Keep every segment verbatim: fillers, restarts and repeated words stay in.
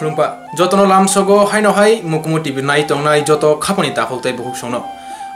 Khulumpa, jotono lamsogo haino hai Mukumu T V nai tongnai joto khapani takhuk tei bukhuksongno.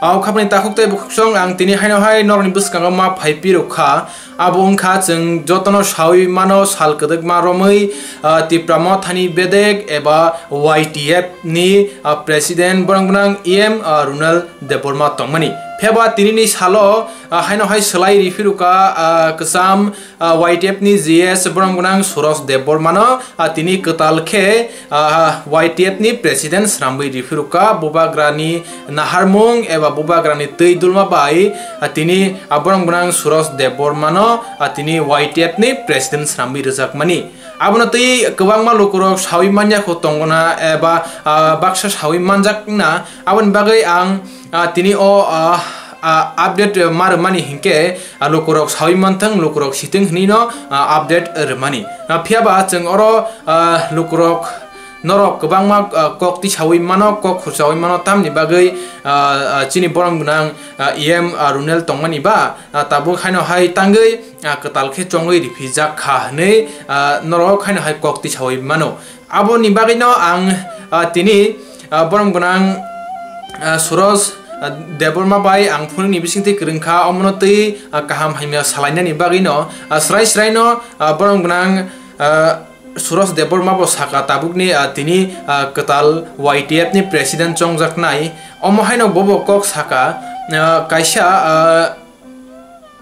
Au khapani takhuk tei bukhuksong ang tini haino hai norokni bwskango ma phai pirok kha. Abo wngkha chwng jotono saui mano sal kwdwkma romwi, ah, Tipra Mothani bedek eba Y T F ni, ah, president borok gwnang E M, ah, Runal Debbarma tongmani. Phiyaba tinini salo, ah, haino hai swlai riphiruka, ah, kwcham, ah, Y T F ni G S borok gwnang Suros Debbarmano, ah, tini kwtal khe, ah, Y T F ni president swnamwi riphiruka, bubagrani naharmung eba bubagrani twi dulma bai, ah, tini, ah, borok gwnang Suros Debbarmano, ah, tini Y T F ni president swnamwi rwjakmani. Abono twi kwbangma lukurok saui manya kho tongona eba, ah, baksa saui manjak wngna. Aboni bagwi ang, ah, tini o, ah, ah, update ma rwmani hinkhe, ah, lukurok saui manthang, lukurok sitwng hwnwi no, ah, update rwmani. Ah, phiyaba chwng oro, ah, lukurok norok kwbangma, ah, kok tisaui mano, kok khursaui mano, tamni bagwi, ah, ah, chini borok gwnang, ah, E M, ah, Runel tongmani ba, ah, tabuk haino hai tangwi, ah, kwtal khe chongwi riphijak kha hwnwi, ah, norok haino hai kok tisaui mano. Aboni bagwino ang, ah, tini, ah, borom gwnang, ah, Suros, ah, Debbarma bai ang phunukni bisingtwi kwrwngkha, omono twi, ah, kaham hamya salainani bagwino, ah, srai sraino, ah, borom gwnang, ah, Suros Debbarma bo saka tabukni, ah, tini, ah, kwtal Y T F ni president chongjaknai, omo haino bobo kok saka, ah, kaisa, ah,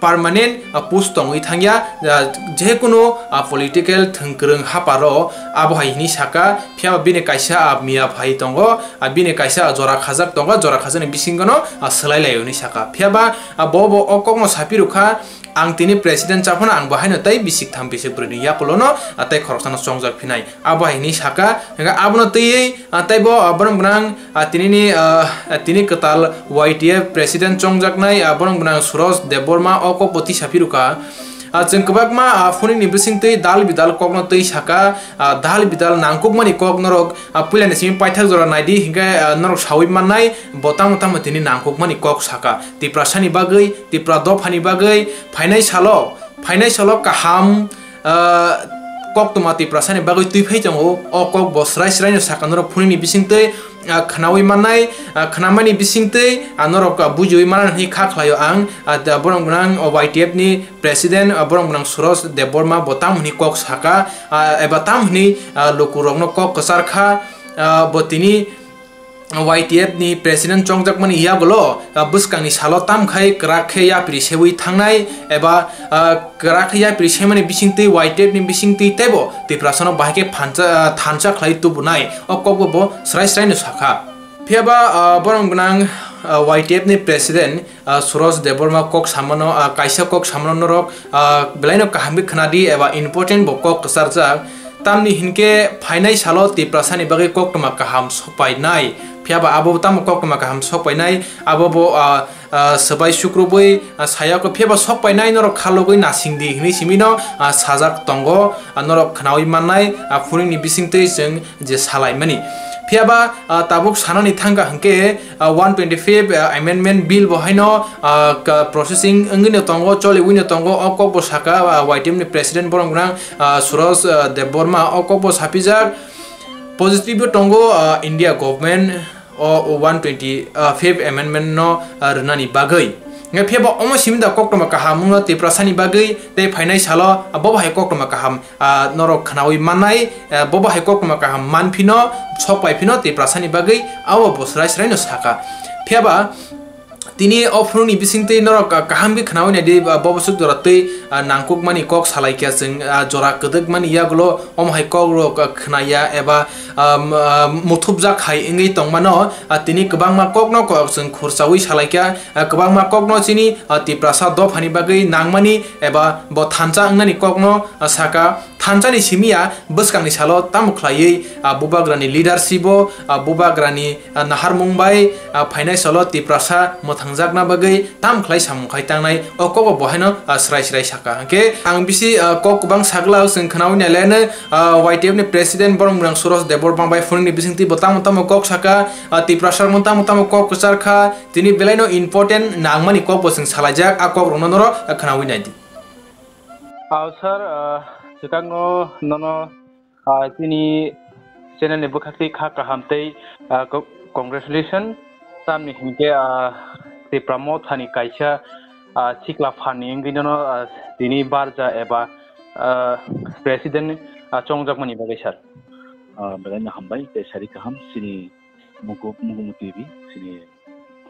permanent, ah, post tongwi thangya, ah, jekunu, ah, political thwngkwrwng haparo abo hai hwnwi saka, phiyaba bini kaisa, ah, miya phai tongo, ah, bini kaisa, ah, jora khajak tongo, jora khajakni bisingono, ah, swlai lai hwnwi saka. Phiyaba, ah, bo, bo o kokno saphirukha, ang tini president chaphano ang bo haino tei bisik tham bisik brwini yakulono, ah, tei khoroksano chongjak phinai. Abo hai hwnwi saka, hingkhe abono twiwi, ah, teibo, ah, borom gwnang, ah, tinini, ah, tini kwtal Y T F president chongjaknai, ah, borom gwnang Suros Debbarma o kokbo twi saphirukha. Ah, chwng kwbakma, ah, phunukni bisingtwi dal bidal kokno twi saka, ah, dal bidal nangkukmani kok norok, ah, puilani simi paithak jora naidi, hinkhe, ah, norok saui mannai, bo tamo tamo tini nangkukmani kok saka. Tiprasani bagwi, Tipra dophani bagwi phainai salo, phainai salo kaham, ah, koktwma Tiprasani bagwi twi phai tongo. O kok bo srai sraino saka norok phunukni bisingtwi, ah, khnaui mannai, ah, khnamani bisingtwi, ah, norok, ah, bujiui mannani hwnwi kha khlaio ang, ah, da borom gwnang o Y T F ni president, ah, borom gwnang Suros Debbarma bo tamo hwnwi kok saka, ah, eba tamo hwnwi, ah, lukurokno kok kwchar kha, ah, bo tini Y T F ni president chongjakmani yagulo, ah, bwskangni salo tamkhai kwrak khe yapri seui thangnai eba, ah, kwrak khe yapri semani bisingtwi Y T F ni bisingtwi teibo Tiprasano bahai khe phancha-, ah, thansa khlai tubunai, o kokbo bo srai sraino sakha. Phiyaba, ah, borom gwnang, ah, Y T F ni president, ah, Suros Debbarma kok samano, ah, kaisa kok samano norok, ah, belaino kaham khe khnadi eba important bo kok kwcharjak. Tamni hinkhe phainai salo Tiprasani bagwi koktwma kaham sokpainai. Phiyaba abo tamo koktwma kaham sokpainai, abo bo, ah, ah, swbai sukrubwi, ah, sayakho phiyaba sokpainai norok khalogwi nasingdi hwnwi simino, ah, sajak tongo, ah, norok khnaui mannai, ah, phunukni bisingtwi chwng je salaimani. Phiyaba, ah, tabuk sanani thangkha hinkhe, ah, one twenty-fifth, ah, Amendment Bill bo haino, ah, ka-, processing wngwino tongo, choliwino tongo, o kokbo saka, ah, Y T F ni president borom gwnang, ah, Suros, ah, Debbarma o kokbo sapijak. Positive bo tongo, ah, India government o one twenty-fifth Amendment no, ah, rwnani bagwi. Hingkhe phiyaba omo simi da koktwma kaham wngno Tiprasani bagwi tei phainai salo, ah, bobo hai koktwma kaham, ah, norok khnaui mannai, ah, bobo hai koktwma kaham manphino, sokpaiphino Tiprasani bagwi abo bo srai sraino saka. Phiyaba tini o phunukni bisingtwi norok, ah, kaham khe khnaui naidi, ah, bobo swk jora twi, ah, nangkukmani kok salaikha chwng, ah, jora kwdwkmani yagulo omo hai kokrok, ah, khnaya eba, ah, m-, ah, muthupjak hai wngwi tongmano, ah, tini kwbangma kokno kok chwng khurchaui salaikha, ah, kwbangma kokno chini, ah, Tiprasa dophani bagwi nangmani eba bo thansa wngnani kokno, ah, saka. Thansani simi ya bwskangni salo tamo khlaiwi, ah, bubagrani leadership o, ah, bubagrani, ah, naharmung bai, ah, phainai salo Tiprasa mwthangjakna bagwi tamo khlai samung khai tangnai, o kobo bo haino, ah, srai srai saka. Hwnkhe ang bisi, ah, kok kwbang sagla chwng khnaui nailaiano, ah, Y T F ni president borom gwnang Suros Debbarma bai phunukni bisingtwi bo tamo tamo kok saka, ah, Tiprasa rokno tamo tamo kok kwchar kha, tini belaino important nangmani kok bo chwng salaijak, a kok rokno norok, ah, khnaui naidi. Ah, sir, ah, swkangno nono, ah, chini channel ni bwkhak twi kha kaham tei, ah, co-, congratulations. Tamni hinkhe, ah, Tipra Mothani kaisa, ah, sikla phan ni wngwi nono, ah, tini barja eba, ah, president, ah, chongjakmani bagwi, sir. Ah, belai no hambai tei sari kaham chini Mugu-, Mugumu T V, chini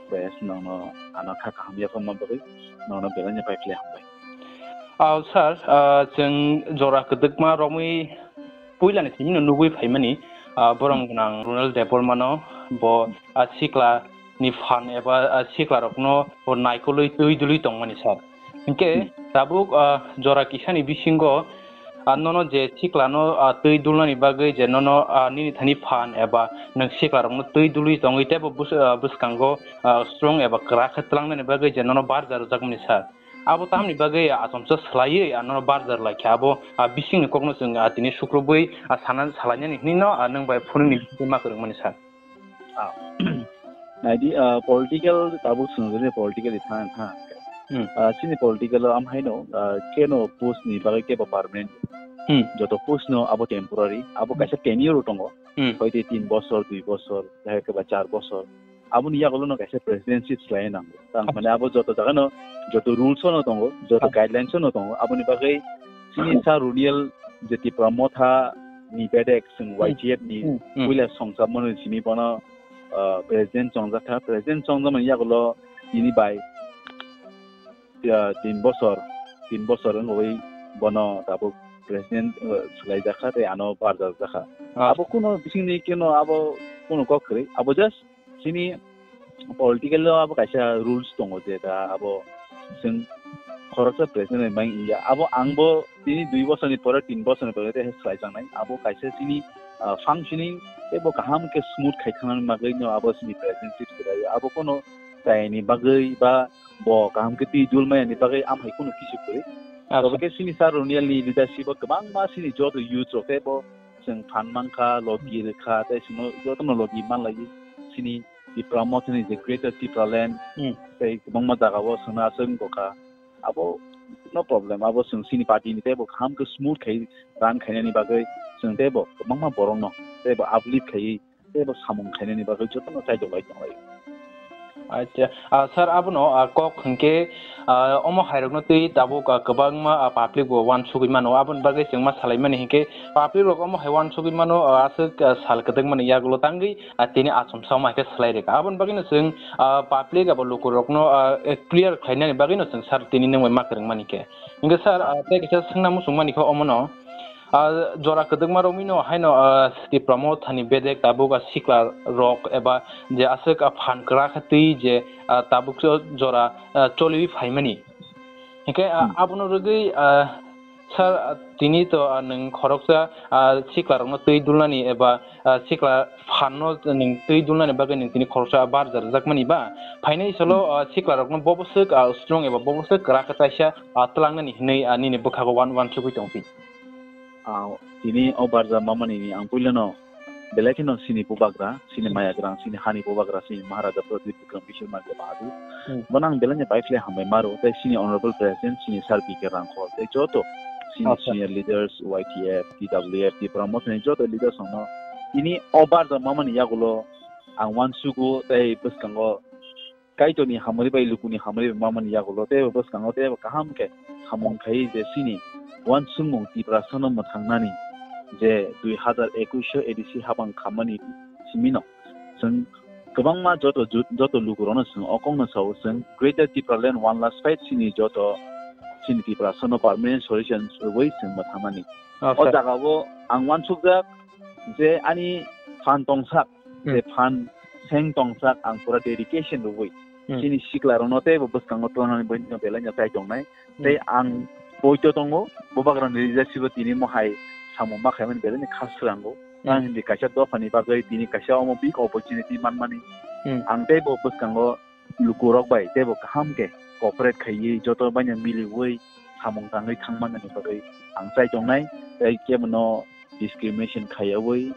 press nokno ano kha kaham yaphangma bagwi nokno belai no pai khlai hambai. Ah, sir, ah, chwng jora kwdwkma romwi puilani simi no nugwi phaimani, ah, borok gwnang Ronald Debbarma no bo, ah, sikla ni phan eba, ah, sikla rokno bo naikolwi twi dulwi tongmani, sir. Hinkhe tabuk, ah, jora kisani bisingo, ah, nono je siklano, ah, twi dulnani bagwi je nono, ah, nini thani phan eba nwng siklarokno twi dulwi tongwi teibo bwskango, ah, strong eba kwrak khe twlangnani bagwi je nono barja rwjakmani, sir. Abo tamni bagwi achomsa swlaiwi, ah, nono barja rwlaikha. Abo, ah, bisingni kokno chwng, ah, tini sukrubwi, ah, sana salainani hinwi no, ah, nwng bai phunukni bisingtwi ma kwrwngmani, sir. Ah. Naidi, ah, political tabuk swngjani political ni thang thang. Hmm. Ah, chini political o amhaino, ah, keno post ni bagwi kebo permanent. Hmm. Joto post no abo temporary, abo kaisa tenure tongo. Hmm. Hoite tin bosor, dui bosor, hai khe ba char bosor. Aboni yagulo no kaisa presidency swlai nango. Tang mane abo joto jaga no, joto rules o no tongo, joto guidelines o no tongo. Aboni bagwi chini sa Runiel je Tipra Motha ni bedek chwng Y T F ni puila songchapmani simi bono, ah, president chongjak kha. President chongjak mani yagulo tini bai, ah, tin bosor, tin bosor wngwi bono tabuk president, ah, swlaijak kha tei ano barjak kha. Abo kuno bisingni keno abo kuno kok kwrwi. Abo just chini political o abo kaisa rules tongo je da abo chwng khoroksa president ni mang iya. Abo ang bo tini dui bosor ni pore, tin bosor ni pore tei swlai changnai. Abo kaisa chini, ah, functioning tei bo kaham khe smooth khai thangna bagwi no abo chini president swlai. Abo kono chayani bagwi ba bo kaham khe twi dul maya ni bagwi amhai kono kisu kwrwi. Abo khe chini sa Runiel ni leadership o kwbangma chini joto youth rok tei bo chwng phan mankha, logi rwkha, tei chwngno jotono logi manlaiwi chini Tipra Mothani je Greater Tipraland, tei kwbangma jagao chwngno aswk wngkha. Abo no problem, abo chwng chini party ni teibo kaham khe smooth khai run khainani bagwi chwng teibo kwbangma borokno teibo uplift khaiwi teibo samung khainani bagwi jotono chaijok lai tonglai. Acha, ah, sir, abono, ah, kok hwnkhe, ah, omo hairokno twi tabuk, ah, kwbangma, ah, public bo uansugwi mano. Aboni bagwi chwng ma salaimani hinkhe public rok omo hai uansugwi mano, ah, aswk, ah, sal kwdwkmani yagulo tangwi, ah, tini achomsa omo hai khe swlai rwkha. Aboni bagwino chwng, ah, public abo lukurokno, ah, clear khlainani bagwino chwng sir tini nwng bai ma kwrwngmani khe. Hinkhe sir, ah, tei kaisa swngna muchungmani khe omono, ah, jora kwdwkma romwino haino, ah, Tipra Mothani bedek tabuk, ah, sikla rok eba je aswk, ah, phan kwrak khe twi je, ah, tabuk jora, ah, choliwi phaimani. Hinkhe, ah, abono rwgwi, ah, sir, ah, tini to, ah, nwng khoroksa, ah, sikla rokno twi dulnani eba, ah, sikla phanno nwng twi dulnani bagwi nwng tini khoroksa barja rwjakmani ba? Phainai salo, ah, sikla rokno boboswk, ah, strong eba boboswk kwrak khe taisa, ah, twlangnani hinwi, ah, nini bwkhago uan-, uansugwi tongphi. Ah, tini o barja mamani ni ang puilano belai kheno chini bubagra, chini mayagrang, chini hani bubagra, chini Maharaja Pradip Bikram Kishore Manikya Bahadur. Bono ang belai no pai khlai hambai maro, tei chini Honorable President, chini Sir B K Rangkhol, tei joto chini senior leaders, Y T F, T W F, Tipra Mothani joto leaders rokno tini o barja mamani yagulo ang uansugo tei bwskango Kaitorni hamari bai lukuni hamari bai mamani yagulo teibo bwskango teibo kaham khe samung khai je chini uansukmung Tiprasano mwthangnani je dui hazar ekush A D C habang khammani simino chwng kwbangma joto ju-, joto lukurokno chwng o kokno sao chwng Greater Tipraland One Last Fight chini joto chini Tiprasano permanent solution rwui chwng mwthangnani. O jagao ang uansukjak je ani phan tongsak, je phan seng tongsak ang pura dedication rwui chini sikla rokno teibo bwskango tongnani buino belai no chai tongnai. Tei ang poito tongo, bubagrani rijasibo tini mohai samung ma khaimani belai ni kha srango. Ang hindi kaisa dophani bagwi tini kaisa omo big opportunity manmani. Ang teibo bwskango lukurok bai teibo kaham khe cooperate khaiwi joto baino miliui samung tangwi thangmani bagwi ang chai tongnai, tei kebono discrimination khaiyaui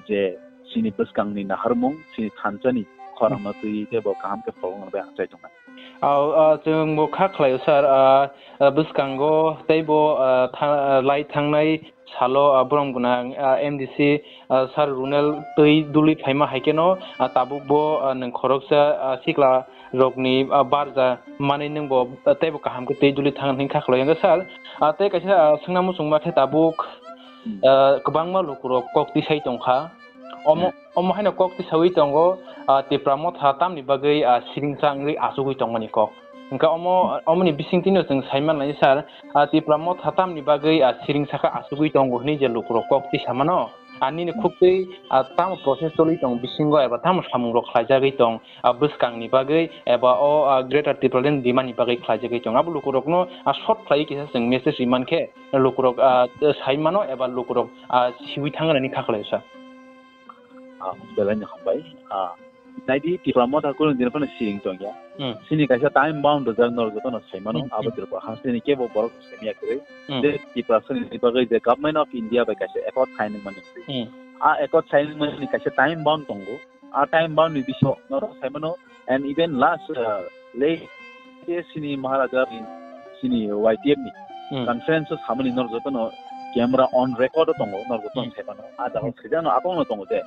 je chini bwskangni naharmung, chini thansani khorangno twiwi teibo kaham khe pholokna bagwi ang chai tongnai. Au, ah, chwng bo kha khlaio, sir. Ah, ah, bwskango teibo, ah, tha-, ah, lai thangnai salo, ah, borom gwnang, ah, M D C, ah, Sir Runel twi duli phaima hai kheno, ah, tabuk bo, ah, nwng khoroksa, ah, sikla rokni, ah, barja manwi nwng bo, ah, teibo kaham khe twi duli thang hwnwi kha khlaio, sir. Ah, tei kaisa, ah, swngna muchungma khe tabuk, ah, kwbangma lukurok kok tisai tongkha. Omo, omo haino kok tisaui tongo, ah, Tipra Motha tamni bagwi, ah, siringsa wngwi achugwi tongmani kok. Hwnkhe omo, omoni bisingtwino chwng sai manlai, sir, ah, Tipra Motha tamni bagwi, ah, siringsa khe achugwi tongo hwnwi je lukurok kok tisamano. Ah, nini khuktwi, ah, tamo process choli tong bisingo eba tamo samungrok khlaijagwi tong, ah, bwskangni bagwi eba o, ah, Greater Tipraland demand ni bagwi khlaijagwi tong. Abo lukurokno, ah, short khlaiwi kisa chwng message ri mankhe, lukurok, ah, sai mano eba lukurok, ah, siui thangna nini kha khlaio, sir. Ah, belai no hambai. Ah, naidi Tipra Motha kunu din phano siring tongya. Hmm. Sini kaisa time bound rijak norok jotono sai mano, hmm, abo hmm, Tripura hasteni kebo borok saimya kwrwi. Hmm. Je Tiprasani bagwi je Government of India bai kaisa accord sign mani. Hmm. A accord sign mani kaisa time bound tongo. A time bound ni bisingo norok sai mano, and even last, uh, late sini Maharaja ni, sini Y T F ni, hmm, conference o samani norok jotono camera on record o tongo, norok jotono, hmm, sai mano. A jaga, hmm, swijano akongno tongo je.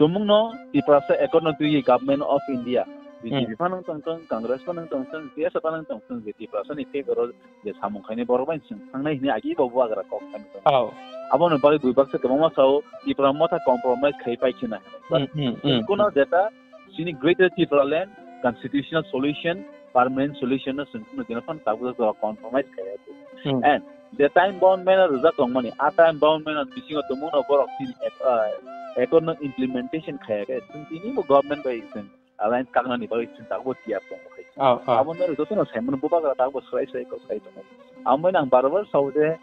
Tumungno Tiprasa accord no twiwi Government of India, B J P, hmm, phano tongthung, Congress phano tongthung, T S F phano tongthung, je Tiprasa ni favor o je samung khainai borok bai chwng thangnai hwnwi agi bo bubagra kok thani tongo. Oh. Aboni bagwi bui baksa kwbangma sao Tipra Motha compromise khai pai khina hwnwi. But, hmm, hmm, hmm, kuno, hmm, jeta chini Greater Tipraland constitutional solution, permanent solution no chwng kuno dino phano tabuk jora compromise khai ya. Hmm. And the time bound manner rijak tongmani, a time bound manner bisingo tongmano borok chini ac-, ah, accord no implementation khai ya khe chwng tini bo government bai chwng alliance kaknani bagwi chwng tabuk tiyar tongo hai. Oh, oh. Abo norok jotono sai mano, bubagra tabuk swrai swrai kok sai tongo. Amo nang bar bar sao je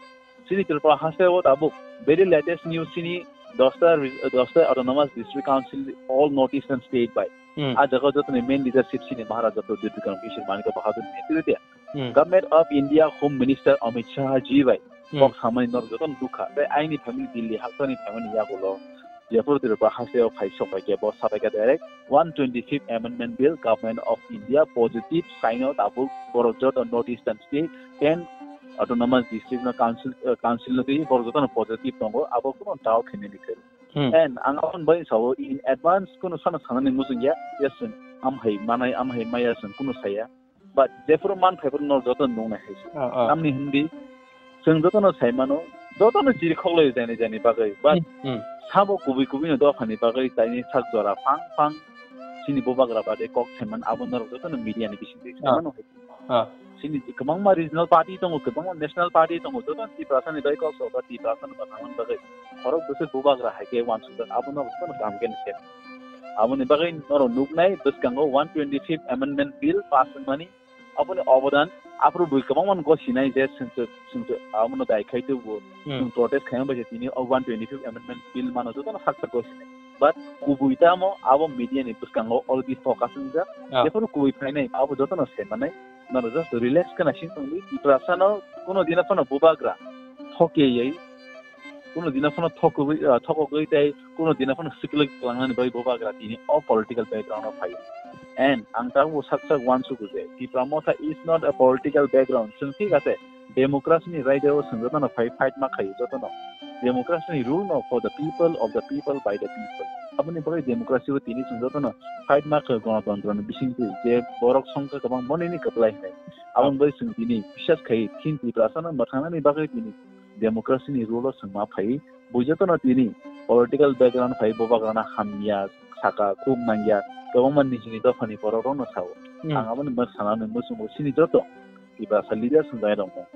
chini Tripura haste o tabuk very latest news chini dosta re-, dosta autonomous district council all North Eastern state bai. Hmm. A jaga jotoni main leadership chini Maharaja Pradyut Bikram Kishore Manikya Bahadur ni netrite. Hmm. Government of India Home Minister Amit Shah ji bai, hmm, kok samani norok jotono dukha. Tei aini family Delhi haktani family yagulo Jaipur Tripura haste o phai sok bai khe bo sabai kha direct one twenty-fifth Amendment Bill, Government of India positive sign o tabuk borok joto North Eastern state ten autonomous district no council, uh, council no twi borok jotono positive tongo, abo kuno doubt khainani kwrwi. Hmm. And ang aboni bagwi sao in advance kuno sano sanani muchung ya, yes, chwng am hai manai, am hai maya chwng kuno saya. But jephuru man phaiphuru no joto nungnai hai se. Ah, ah. Tamni hindi chwng jotono sai mano, jotono chiri khoklai jani jani bagwi. But hmm, hmm, sabo kubui kubui no dophani bagwi taini sak jora phang phang chini bubagra bade kok saiman abo norok jotono media ni bisingtwi, ah, sai mano hai. Ah. Chini kwbangma regional party tongo, kwbangma national party tongo, jotono Tiprasani bai kok soba Tiprasani bwkha man bagwi. Khorok bwswk bubagra hai khe uansukjak, abono jotono kaham khe se. Aboni bagwi norok nuknai bwskango one twenty-fifth Amendment Bill pass wngmani, aboni obodan aphuru bui kwbangma no gosinai je swngchuk, swngchuk abono dai khai tubu. Hmm. Chwng protest khaima bai se tini o one twenty-fifth Amendment Bill mano jotono sak sak gosinai. But kubui tamo abo media ni bwskango already focus wngjak. Ah. Jephuru kubui phainai abo jotono sai manai. Norok just relax kheno sing tongdi. Tiprasano kuno dino phano bubagra thokeyai, kuno dino phano thokogwi, ah, thokogwi tei kuno dino phano siklik langnani bagwi bubagra tini o political background o phaio. And ang tabuk sak sak uansugo je Tipra Motha is not a political background. Chwng thik ase, democracy ni raida o chwng jotono phai fight ma khaio jotono. Democracy ni rule no for the people, of the people, by the people. Aboni bagwi democracy o tini chwng jotono fight ma khaio, gonotontro ni bisingtwi je borok songkha kwbang monini kwplai hinwi. Aboni bagwi chwng tini bisas khai thin Tiprasano mwthangnani bagwi tini democracy ni rule o chwng ma phai. Bui jotono tini political background phai bubagrano hamya saka khuk nangya kwbangma nijini dophani borok rokno sao. Hmm. Ang aboni mwksanani muchungo chini joto Tiprasa leader swngjak rokno.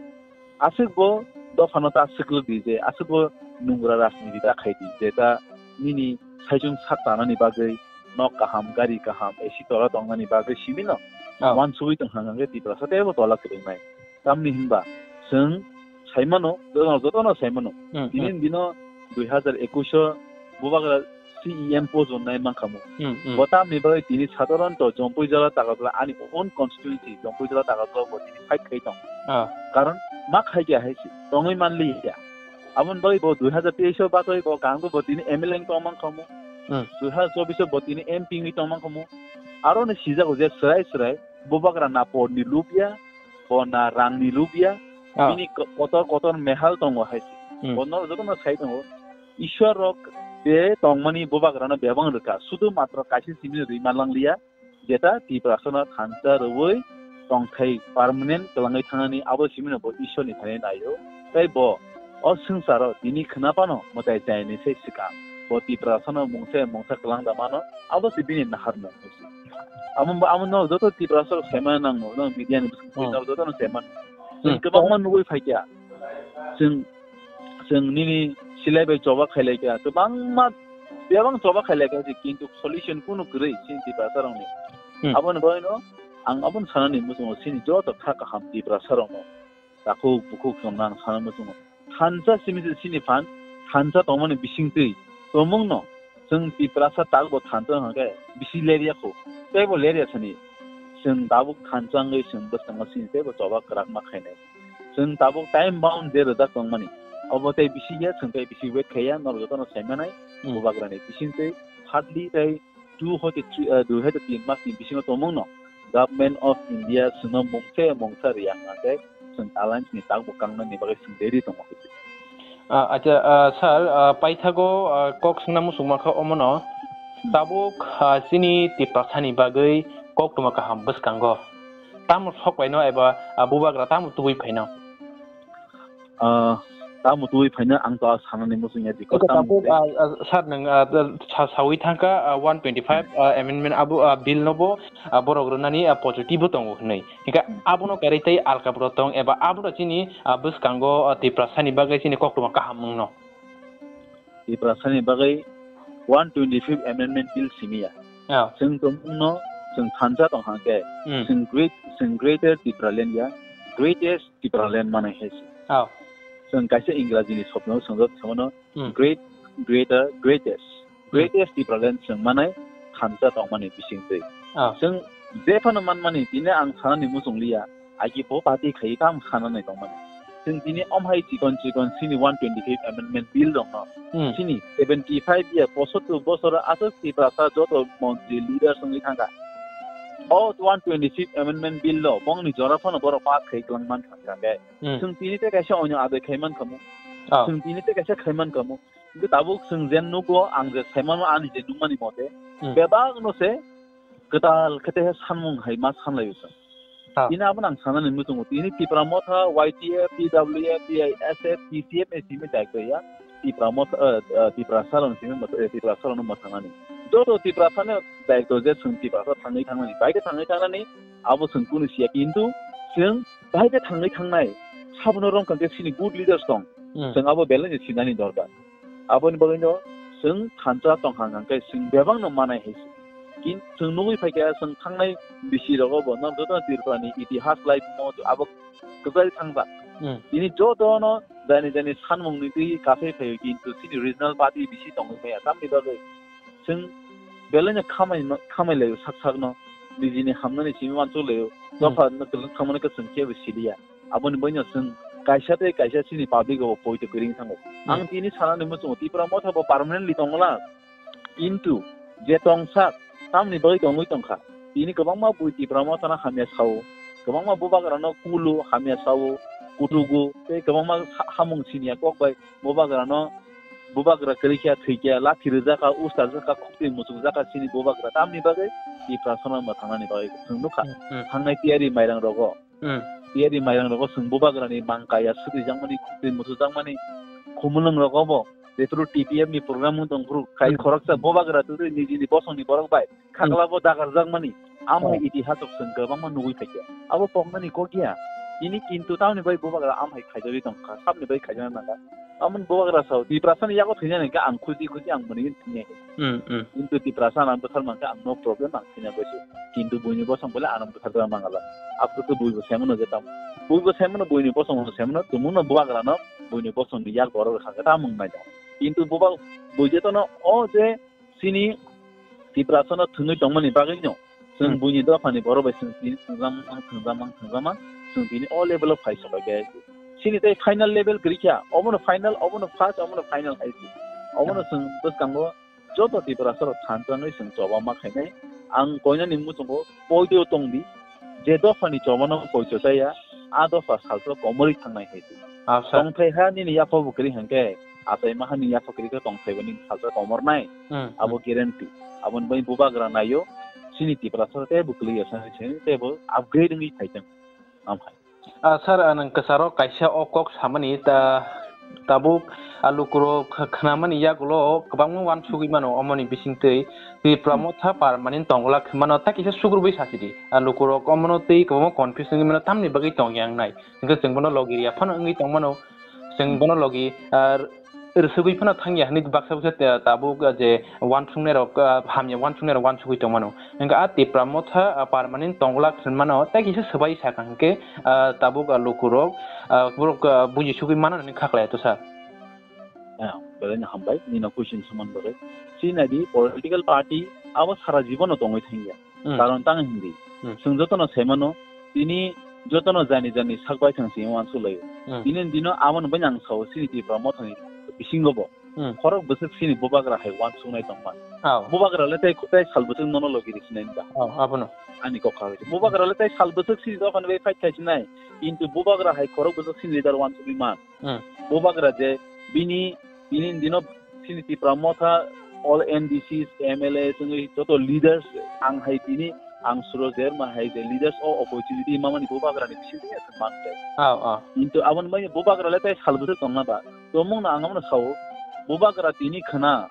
Aswk bo dophano ta swklwk di je, aswk bo nungra rajniti ta khai di je, ta nini saichung sak tanani bagwi, nok kaham, gari kaham, A C tola tongnani bagwi simi no. Oh. Uansugwi tong hwnka hwnkhe Tiprasa teibo tola kwrwngnai. Tamni hwnba chwng sai mano, jotono, jotono sai mano. Hmm, hmm. Tini dino dui hazar ekush o bubagra C E M post rwnai mankhamu. Hmm, hmm. Bo tamni bagwi tini sadharanto Jampui jala Takarjala ani own constituency Jampui jala Takarjala bo tini fight khai tong. Ah. Karon ma khai khe hai se tongwi manliya. Aboni bagwi bo dui hazar teis o bagwi bo kaham khe bo tini M L A wng tong mankhamu. Hmm. Dui hazar chobbish o bo tini M P wngwi tong mankhamu. Aro ni sijago je swrai swrai bubagra na por ni lubya, bo na rang ni lubya, Ah. bini ko-, kotor kotor mehal tongo hai se. Hmm. Bo no joto no sai tongo. Ishwar rok je tongmani bubagra no bebang rwkha, sudu matro kaisa simi rwi manlang liya, jeta Tiprasa no thansa rwi tongthai permanent kwlangwi thangnani abo simi no bo Ishwar ni thani naio. Tai bo o swngcharo tini khna phano mwtai chaini se swkang. Bo Tiprasa no mungsa mungsa kwlang da mano, abo se bini nahar mung. Amo, amo no joto Tiprasa rok saimano nang no, nang media ni bwskango Hmm. no joto no saimano. Hmm. Chwng kwbangma nugwi phaikha. Chwng, chwng nini silai bai choba khailai kha. Kwbangma, bebang choba khailai kha se, kintu solution kunu kwrwi chini Tiprasa rokni. Hmm. Aboni bagwi no ang abono sanani muchungo chini joto kha kaham Tiprasa rokno. Takhuk bukhuk chwng nang sana muchungo. Thansa simi se sini phan, thansa tongmani bisingtwi tongmungno chwng Tiprasa takbo thansa hwnkhe bisi lerya kho. Teibo lerya sani. Chwng tabuk thansa wngwi chwng bwskango sini teibo choba kwrak ma khainai. Chwng tabuk time bound je rwjak tongmani. Obo tei bisi ya, chwng tei bisi wait khaiya, norok jotono saimanai. Hmm. Bubagrani bisingtwi hardly tei two hoite three, ah, dui hoite tin mas ni bisingo tongmung no Government of India chwngno mungsa mungsa riya hwnkhe chwng alliance ni takbo kangnani bagwi chwng ready tongo. Ah, acha, ah, sir, ah, paithago, ah, kok swngna muchung mankha omono. Hmm. Tabuk, ah, chini Tiprasa ni bagwi koktwma kaham bwskango. Tamo sok paino eba, ah, bubagra tamo tubui phaino? Ah, tamo tubui phaino ang to sanani muchung ya, because Eko tamo tabuk, tei ah, ah, sir, nwng, ah, sa-, sawi thangkha, ah, one twenty-five, ah, amendment abo, ah, bill no bo, ah, borok rwnani, ah, positive bo tongo hwnwi. Hingkhe Hmm. abono kwrwi tei alka borok tong eba abono chini, ah, bwskango, ah, Tiprasa ni bagwi chini koktwma kaham wngno. Tiprasa ni bagwi one twenty-five amendment bill simi ya. Ah. Chwng tongmung no chwng thansa tong hwnkhe, Hmm. chwng great, chwng greater Tipraland ya, greatest Tipraland manai hai se. Oh. Chwng kaisa Ingraji ni sobdo no chwngjak samano Hmm. great, greater, greatest. Hmm. Greatest Tipraland chwng manai thansa tongmani bisingtwi. Oh. Chwng jephano manmani tini ang sanani muchung liya, agi bo party khai kam sanani tongmani. Chwng tini omhai chikon chikon sini one twenty-five amendment bill rokno Hmm. sini seventy-five year, pochottor bosor aswk Tiprasa joto montri leader wngwi thangkha. O one twenty-five amendment bill lo bongni jora phano borok pass khai kwlangman thangkha khe. Hmm. Chwng tini tei kaisa onyo adai khai mankha mu. Oh. Chwng tini tei kaisa khai mankha mu. Hingke tabuk chwng jen nugo, ang je saimano, ani je nukmani mote, Hmm. bebakno se kwtal khe te sanmung hai ma sanlaio chwng. Ah. Tini abono ang sanani muchungo. Tini Tipra Motha, Y T F, T W F, T I S F, T C F ni simi daityo ya. Tipra Motha, eh, eh, Tiprasa rokni simi motha, eh, Tiprasa rokno mwthangnani. Joto Tiprasano daityo je chwng Tiprasa thangwi thangnani. Bai khe thangwi thangnani, abo chwng kunu siya. Kintu chwng bai khe thangwi thangnai, sabono rwngkha khe chini good leaders tong. Hmm. Chwng abo belai no sinani dorkar. Aboni bagwino chwng thansa tongkha hwnkhe chwng bebakno manai hai se. Kin-, chwng nugwi phaikha chwng thangnai bisi rogo bo no joto Tripura ni itihas lai mo abo kwchari thangjak. Hmm. Tini joto no jani jani sanmung ni twi kasai phaio kintu chini regional party bisi tongwi maya tamni bagwi chwng belai no khamai no, khamai laio sak sak no nijini hamnani simi wansuk laio Hmm. dopha no kwlwng thangmani khe chwng kebo siliya. Aboni bagwino chwng kaisa tei kaisa chini public rokbo poito kwrwngwi thango. Hmm. Ang tini sanani muchungo Tipra Motha bo permanently tongla. Kintu je tongsak tamni bagwi tongwi tongkha. Tini kwbangma bui Tipra Mothano hamya sao. Kwbangma bubagrano kulo, hamya sao, kutugo, tei kwbangma ha-, hamung siniya kok bai bubagrano, bubagra kwrwikha, thwikha, lathi rwjakha, ustarjakha, khukti muchukjakha chini bubagra. Tamni bagwi Tiprasano mwthangnani bagwi chwng nukha. Hmm, hmm. Thangnai tiyari mairang rogo. Hmm. Tiyari mairang rogo chwng bubagrani mang kaya sutijakmani, khukti musujakmani, khumulwng rogo bo jephuru T P F ni program wng tong phuru kai Hmm. khoroksa bubagra twi nijini bosongni borok bai Hmm. khakla bo dagarjakmani amhai Oh. itihasok chwng kwbangma nugwi phaikha. Abo poknani kok ya. Tini kintu tamni bai bubagra amhai khaijagwi tongkha, sabni bai khaijagna nangkha. Amoni bubagra sao, Tiprasani yago thwinani hwnkhe ang khusi khusi ang mwnwi thwinai. Hmm, hmm. Kintu Tiprasa ano bwthar mankhe ang no problem, ang thwina gosi. Kintu buini bosong bole ano bwthar jagna nangala. Abwkhe bui bo saimano je tamo. Bui bo saimano, buini bosong bo saimano, tumungno bubagrano buini bosongni yak borok rwkha khe tamo wng naida. Kintu bubak bui jetono o je chini Tiprasano thwngwi tongmani bagwino chwng Hmm. buini dophani borok bai chwng tini thwngjakmang, thwngjakmang, thwngjakmang, chwng tini o level o phai sobai khe. Chini tei final level kwrwi kha, obono final, obono first, obono final hai se. Obono Hmm. chwng bwskango joto Tiprasa rok thansa wngwi chwng choba ma khainai. Ang koinani muchungo poito tongdi, Je dophani chobano poito chaya, a dopha salsa komorwi thangnai hai se. Acha. Tongthai ha nini yapha bo kwrwi hwnkhe, achai maha nini yapha kwrwi khe tongthai bo nini salsa komornai. Hmm, Abo hmm. Guarantee. Aboni bai bubagra naio, chini Tiprasa tei bo kwlwi ya sani sani tei bo upgrade wngwi phaithang. Amhai. Ah, sir, ah, nwng kwcharo kaisa o kok samani ta, tabuk, ah, lukurok kh-, khnamani yagulo kwbangma wansugwi mano, omoni bisingtwi Tipra Hmm. Motha permanent tongla khmano ta kisa sugrubwi sachidi. Ah, lukurok omono twi kwbangma confuse wngwi mano, tamni bagwi tongya wngnai. Hwnkhe chwng bono logi riya phano wngwi tongmano, chwng Hmm. bono logi, ah, rwsugwi phano thangya hwnwi baksa baksa ta-, tabuk, ah, je wansuknairok, ah, hamya wansuknairok wansugwi tongmano. Hwnkhe a Tipra Motha, ah, permanent tongla khwnmano, tei kisa swbai sakha hwnkhe, ah, tabuk, ah, lukurok, ah, borok, ah, buji sugwi mano hwnwi kha khlai to sir. Ah, belai no hambai, nini question swmani bagwi. Chini naidi political party abo sara jibono tongwi thangya. Hmm. Karon tang hindi. Hmm. Chwng jotono saimano, tini jotono jani jani sak baithang se wansuk laio. Hmm. Tini dino aboni bai ang sao chini Tipra Mothani bisingo bo. Hmm. Khorok bwswk chini bubagra hai wansuknai tongma. Oh. Bubagra le tei, tei sal bwswk nono logi risinai ba. Oh, abono. Ani kok kha. Bubagra le tei sal bwswk chini dophani bai fight khaisinai. Kintu bubagra hai khorok bwswk chini leader wansugwi man. Hmm. Bubagra je bini, bini dino chini Tipra Motha all M D Cs, M L As wngwi joto leaders ang hai tini ang suro jerma hai je leaders o opportunity mamani bubagra ni bisingtwi aswk man khe. Oh, oh. Kintu aboni bai bubagra le tei sal bwswk tongna ba. Tomung no ang amno sao bubagra tini khna.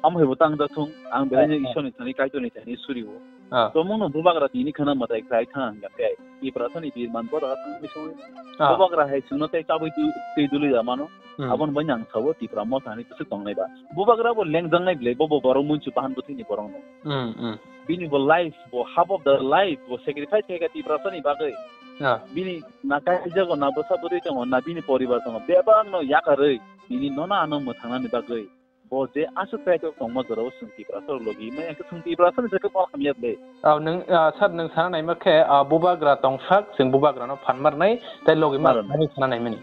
Amo hai bo tang jathung ang belai no Oh, oh. Isor ni thani Kaitor ni thani suri o. Ah. Tomung no bubagra tini khna mwtai khlai thang ang khe. Tiprasa ni birman boda thang bising. Ah. Bubagra hai chwngno tei chabwi tu-, tei duli da mano. Hmm. Aboni bai ang sao Tipra Motha ni bwswk tongnai ba. Bubagra bo lengjangnai ble bo bo borok munchu bahan bwthwini borok no. Hmm, hmm. Bini bo life bo half of the life bo sacrifice khaika Tiprasa ni bagwi. Ah. Bini na kaijago na bwsa bwrwi tongo na bini poribar tongo bebak no yakarwi bini nona ano mwthangnani bagwi. Bo je aswk kaitor tongma jorao chwng Tiprasa rok logi maya khe chwng Tiprasa ni je khe bor hamya ble. Ah, nwng, ah, sir, nwng sana naima khe, ah, bubagra tongsak, chwng bubagra no phan marnai, tei logi mar Mar nai. Nani sana naimani.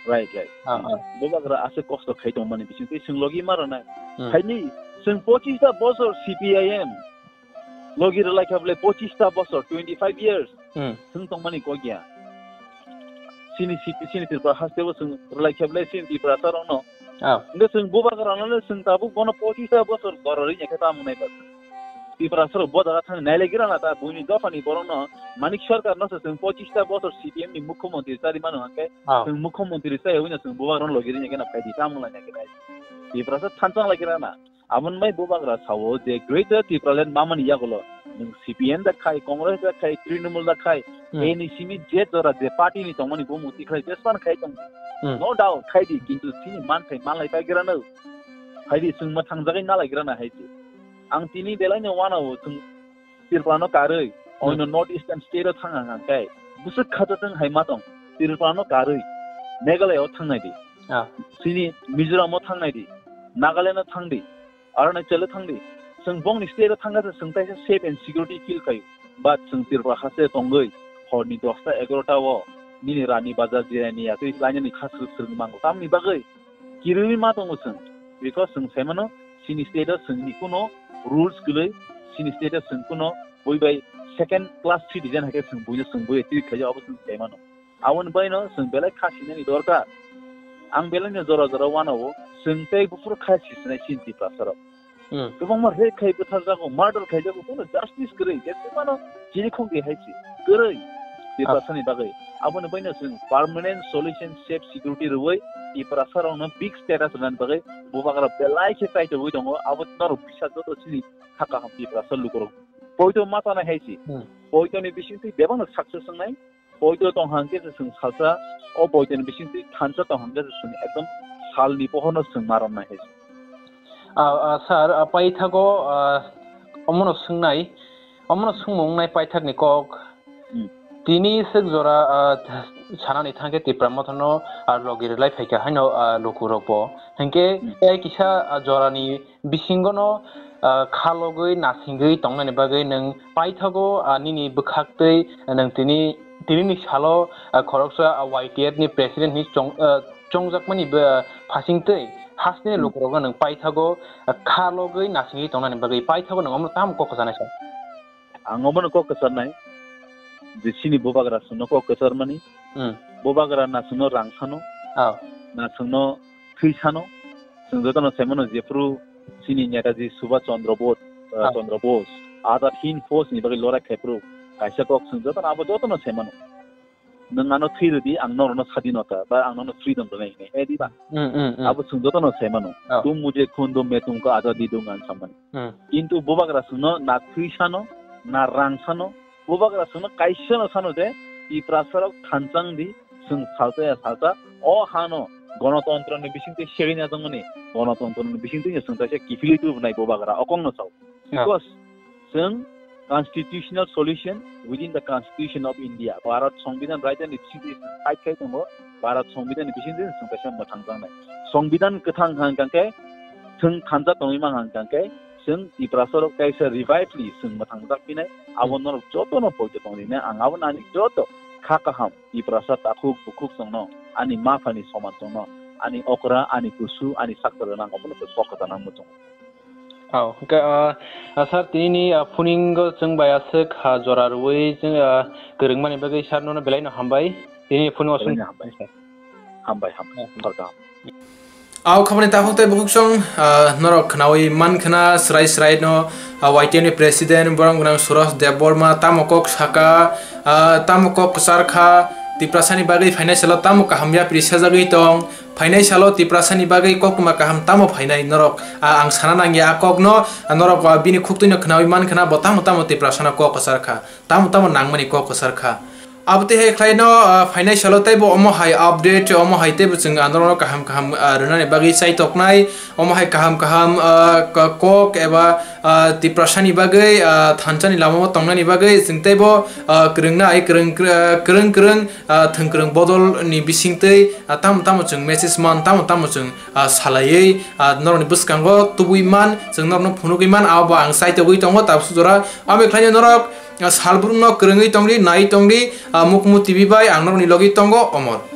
Right, right. Ah, ah. Bubagra aswk kosto khai tongmani bising tei chwng logi mar nai. Hmm. Haini chwng pochis ta bosor C P I M logi rwlai kha ble pochis ta bosor, twenty five years. Hmm. Chwng tongmani kok ya. Chini C P, chini Tripura haste bo chwng rwlai kha ble chini Tiprasa rok no. Ah. Hwnkhe chwng bubagra no le chwng tabuk bono pochis ta bosor gorori ya khe tamo nai ba. Tiprasa rok bo jaga thani nailai gira na ta buini dophani borok no Manik Sarkar no se chwng pochis ta bosor C P M ni mukhyamantri chari mano hwnkhe Ah. Chwng mukhyamantri chai wino chwng bubagra no logi ri ya khe na phaidi tamo lai ya khe nai. Tiprasa thanchang lai gira na. Aboni bai bubagra sao je Greater Tipraland mamani yagulo nwng C P M da khai, Congress da khai, Trinamool da khai, Hmm. N E C ni je jora je party ni tongmani bo muti khai jespan khai tong. Hmm. No doubt khai di, kintu chini man khai malai pai gira no. Khai di chwng ma thangjagwi nalai gira na hai di. Ang tini belai no wana o chwng Tripura no karwi, Hmm. Oino North Eastern state o thang ang khe bwswk khacha chwng hai ma tong. Tripura no karwi Meghalaya o thangnai di. Ah. Chini Mizoram o thangnai di. Nagaland o thang di. Arunachal o thang di. Chwng bongni state o thang khe chwng taisa safe and security feel khaio. But chwng Tripura haste tongwi horni dosta egarota o nini Rani Bazar jirani yatwi lainani kha swrwk swrwk mango. Tamni bagwi kirwi ma tongo chwng. Because chwng saimano chini state o chwngni kuno rules kwlwi, chini state o chwng kuno bui bai second class citizen hai khe chwng buino chwng bui treat khaio abo chwng saimano. Aboni baino chwng belai kha sinani dorkar. Ang belai no jora jora wanao chwng tei buphuru kha sisinai chini Tiprasa rok. Hmm. Kwbangma rape khai bwtharjago, murder khaijago, bono justice kwrwi, je kwmano chini khokdi hai se kwrwi. Tiprasa ni bagwi. Aboni baino chwng permanent solution, safe security rwui Tiprasa rokno big status rwnani bagwi bubagra belai khe kaitogwi tongo. Abo norok bisa joto chini kha kaham Tiprasa lukurok. Poito ma tanai hai se. Hmm. Poito ni bisingtwi bebakno success wngnai. Poito tong hang khe se chwng salsa, o poito ni bisingtwi thansa tong hang khe se chwng ekdom salni pohorno chwng ma romnai hai se. Ah, ah, sir, ah, paithago, ah, omono swngnai, omono swngmung wngnai paithakni kok. Hmm. Tini swk jora, ah, sanani thang khe Tipra Mothano, ah, logi rwlai phaikha haino, ah, lukurokbo. Hinkhe Hmm. tei kisa, ah, jorani bisingono, ah, khalogwi nasingwi tongnani bagwi nwng paithago, ah, nini bwkhaktwi nwng tini, tinini salo, ah, khoroksa, ah, Y T F ni president ni chong-, ah, chongjakmani bw-, phasingtwi hasteni Hmm. lukurokno nwng paithago, ah, khalogwi nasingwi tongnani bagwi paithago nwng omono tamo kok kwchanai sa? Ang omono kok kwchanai. je chini bubagra chwngno kok kwcharmani, Hmm. bubagra na chwngno rang sano, Oh. na chwngno thwi sano, chwng jotono sai mano jephru chini Netaji Subhash Chandra Bose, uh, Oh. Chandra Bose, Azad Hind Fauj ni bagwi lorai khaiphru kaisa kok chwng jotono abo jotono sai mano. Nwng ano thwi rwdi, ang norokno sadinota ba ang nono freedom rwnai hinwi, eh, diba? Hmm, hmm, hmm. Abo chwng jotono sai mano. Oh. Tum mujhe khoon do, main tumko azadi dunga, hinwi samani. Hmm. Kintu bubagra chwngno na thwi sano, na rang sano, bubagra chwngno kaisa no sano je, Tiprasa rok thansa wng di, chwng salsa ya salsa, o hano gonotontro ni bisingtwi segwi na tongmani, gonotontro ni bisingtwi chwng kaisa kiphilwi tubunai bubagra, o kokno sao. Yeah. Because chwng constitutional solution within the Constitution of India, Bharat Songbidan raida ni bisingtwi chwng fight khai tongo, Bharat Songbidan ni bisingtwi chwng kaisa mwthangjaknai. Songbidan kwthang hang kang khe, chwng thansa tongwi mang hang kang khe, chwng Tiprasa rok kaisa revively chwng mwthangjakpinai, abo Hmm. norok jotono poito tongrinai, ang abo nani joto kha kaham Tiprasa takhuk bukhuk chwngno, ani ma phani soman chwngno, ani okra, ani kusu, ani sakta rwnang, obono kok kwchang nang muchung. Oh, hwnkhe, ah, ah, sir, tini, ah, phuningo chwng bai aswk, ah, jora rwui chwng, ah, kwrwngmani bagwi sir nono belai no hambai. Tini phuningo Belai no hambai. Hambai, hambai. Oh. Hambai, hambai. Au khabani takhuk tei bukhuk song, ah, norok khnaui man khna srai srai no, ah, Y T F ni president borok gwnang Suros Debbarma tamo kok saka, ah, tamo kok kwchar kha, Tiprasa ni bagwi phainai salo tamo kaham yapri sajagwi tong, phainai salo Tiprasa ni bagwi koktwma kaham tamo phainai norok, ah, ang sana nangya a kok no, ah, norok, ah, bini khuktwi no khnaui man khna bo tamo tamo Tiprasa no kok kwchar kha. Tamo tamo nangmani kok kwchar kha. Abo tei hai khlaino, ah, phainai salo teibo omo hai update, omo hai teibo chwng, ah, norokno kaham kaham, ah, rwnani bagwi chaitoknai, omo hai kaham kaham, ah, ka-, kok eba, ah, Tiprasani bagwi, ah, thansani lamao tongnani bagwi chwng teibo, ah, kwrwng nai, kwrwng, kwrwng, kwrwng, ah, thwng kwrwng bodolni bisingtwi, ah, tamo tamo chwng message man, tamo tamo chwng, ah, salaiwi, ah, norokni bwskango tubui man, chwng norokno phunugwi man, abo ang chaitogwi tongo tabuk jora. Abo khlaino norok, ah, salbrumno kwrwngwi tongdi, naiwi tongdi, ah, Mukmu T V bai ang norokni logi tongo, Omor.